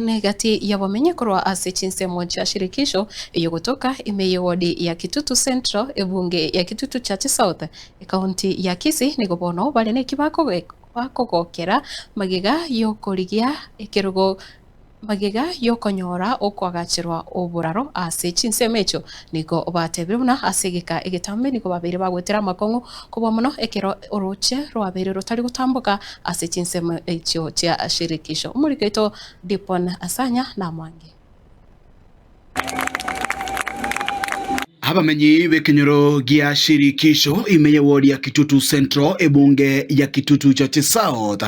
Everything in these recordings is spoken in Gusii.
Negati y'abamenyi korwa ase chinsemo chia shirikisho eyio gotoka ime y'ewodi ya Kitutu Central, ebunge ya Kitutu Church South, ekaunti ya Kisii nigo bono bare neki bakogokera magega y'okorigia ekerogo magega y'okonyora okoagacherwa oboraro ase chinsemo echio. Nigo batebire buna ase egeka egetambe nigo babeire bagoetera amakong'u kobua mono ekero orooche rwabeire rotari gotamboka ase chinsemo echio chia shirikisho. Omoriki oito Dipon Asanya namwange. Abamenyi b'ekenyoro gia Shirikisho ime ye ward ya Kitutu Central ebunge ya Kitutu Church South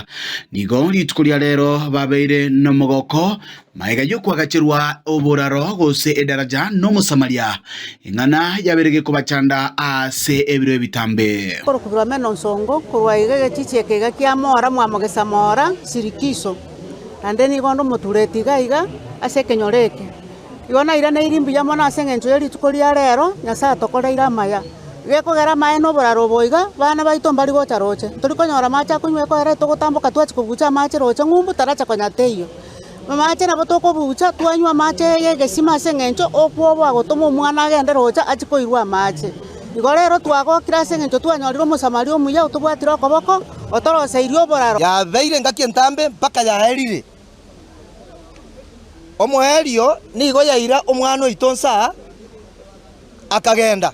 nigo rituko ria rero babeire nomogoko Magega y'okoagacherwa oboraro gose edaraja n'Omosamaria, eng'ana yabeire gekobachanda ase ebiro ebitambe. Korokubirwa meno nsongo korwa iga egechichi eke iga kia moora mwamogesa moora sirikiso, naende nigo onde omotureti iga iga ase ekenyoro eke. Igo nairaneirie mbuya mono ase eng'encho ye rituko ria rero, Nyasae atokoreire amaya. Gekogera amaye na oboraro obo iga, bana baito mbari gocha roche. Ntori konyora amache akonywa ekoera togotamboka twachia kobucha amache roche ng'umbu taracha konya teiyo. Amache nabo tokobucha twanywa amache y'egesima ase eng'encho okwoboa gotoma omwana agende roche achie koirwa amache. Igo rero twagokire ase eng'encho twanyorire Omosamaria omuya otobwatire okoboko, otoroseirie oboraro. Yabeire engaki entambe mpaka yaerire. Omoerio nigo yaira omwana oito nsa akagenda,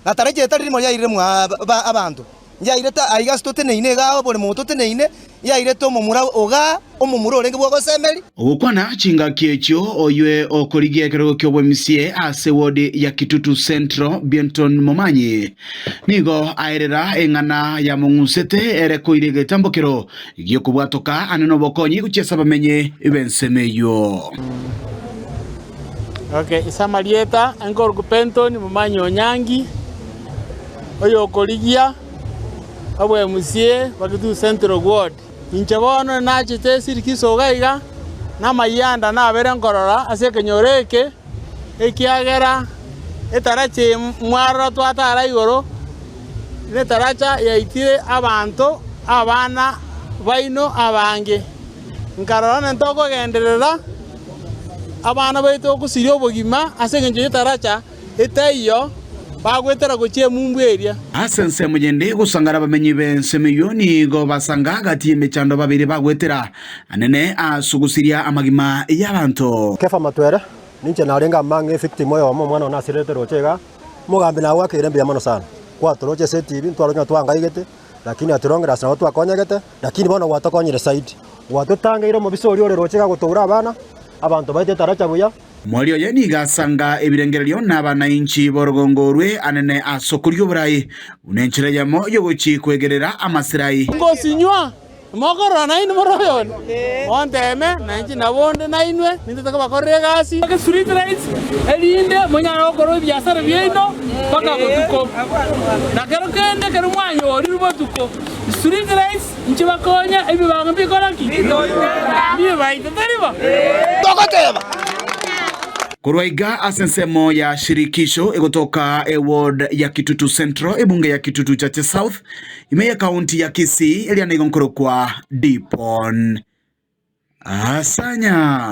na taracha etari rimo yairire mwa abanto. Yairete aiga ase toteneine igaa oboremo toteneine, yairete omomura ogaa, omomura orenge bw'ogosemeria. Ogokwana chingaki echio oywe okorigia ekerogo ki'obwemisie ase ward ya Kitutu Central Bienton Momanyi nigo aerera eng'ana yamong'usete ere koira egetambokero gi'okobwatoka ane nobokonyi gochia ase abamenyi b'ensemo eyio. Okay, ase amarieta, nkorokwa Penton Momanyi Onyangi, oyokorigia obwemusie bwa Kitutu Central Ward. Inche bono nachete esirikiso iga iga, na amayianda nabere nkorora ase ekenyoro eke, ekiagera etaracha eye mwarora twatara igoro, netaracha yaitire abanto abana baino abange. Nkarora onye tokogenderera abana baito gosiria obogima ase engencho y'etaracha etaiyo, bagoetera gochia emumbu eria. Ase ensemo yende gosangara abamenyi b'ensemo eyio nigo basanga gati y'emechando babeire bagoetera anene ase ogosiria amagima y'abanto. Kefa Matwere, Ninche narenge among evictim oyomo omwana one asirerete roche igaa, omogambi nagoakeire mbuya mono sana, kwatoroche ase etibi ntwaroche ng'a twangaigete, lakini atirongire ase nabo twakonyegete, lakini bono gwatokonyire zaidi, gwatotangeire omobisa oria ore roche iga agotoura abana, abanto baito etaracha buya. Mori oye nigo asanga ebirengererio nabanainchi b'orogongo orwe anene ase okoria oborai, buna enchera eyemo y'ogochia kwegerera amasirai. Ngosinywa, mokorora nainwe more oyone, monteeme, na inche nabo onde nainwe, nintete kobakorera egasi. Street lights, erinde monyare gokora ebiasara biaino mpaka botuko. Na kero kende ekero mwanyorirwe botuko, street lights nchibakonye ebibango mbikora ki? Mbibaite, tari bo? Togoteba. Korwa iga ase ensemo ya Shirikisho egotoka eward ya Kitutu Central ebunge ya Kitutu Chache South ime ye county ya Kisii eria nigo nkorokwa Dipon Asanya.